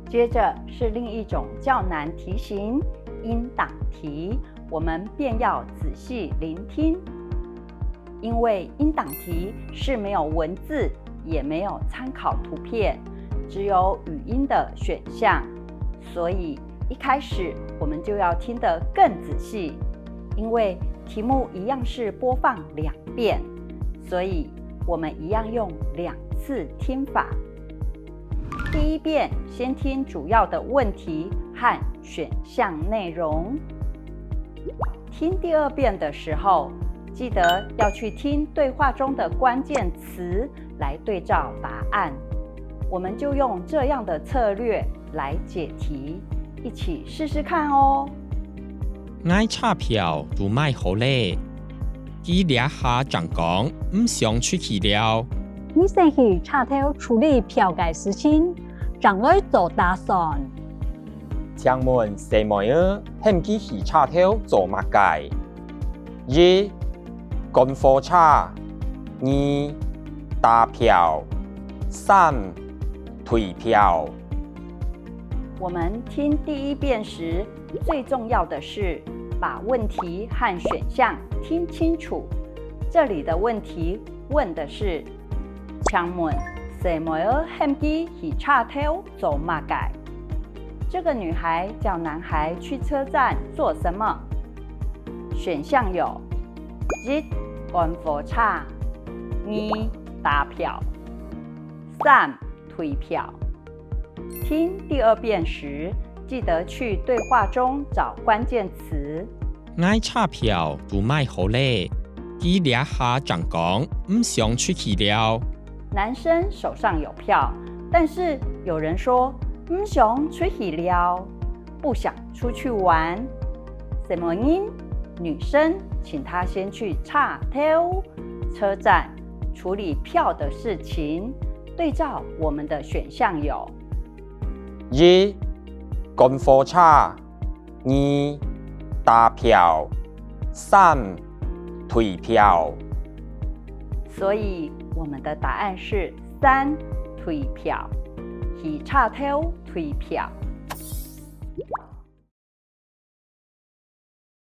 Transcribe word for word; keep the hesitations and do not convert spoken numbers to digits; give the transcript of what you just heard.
接着是另一种较难题型，音档题，我们便要仔细聆听，因为音档题是没有文字，也没有参考图片，只有语音的选项，所以一开始我们就要听得更仔细，因为题目一样是播放两遍，所以我们一样用两次听法。第一遍先听主要的问题和选项内容。听第二遍的时候，记得要去听对话中的关键词来对照答案。我们就用这样的策略来解题，一起试试看哦。 𠊎車票都買好咧，佢這下正講毋想出去尞。你先去車頭處理票个事情，正來做打算。請問細妹仔喊佢去車頭做麼个？一、趕火車。二、打票。三、退票。我们听第一遍时，最重要的是把问题和选项听清楚。这里的问题问的是：请问細妹仔喊佢去車頭做麼个？这个女孩叫男孩去车站做什么？选项有：一、赶火车；二、打票；三、退票。听第二遍时，记得去对话中找关键词。 𠊎車票都買好咧，佢這下正講毋想出去尞。男生手上有票，但是有人说毋想出去尞，不想出去玩。細妹仔，女生请他先去車頭车站处理票的事情。对照我们的选项有：一、赶火车；二、打票；三、退票。所以我们的答案是三，退票。去車頭退票。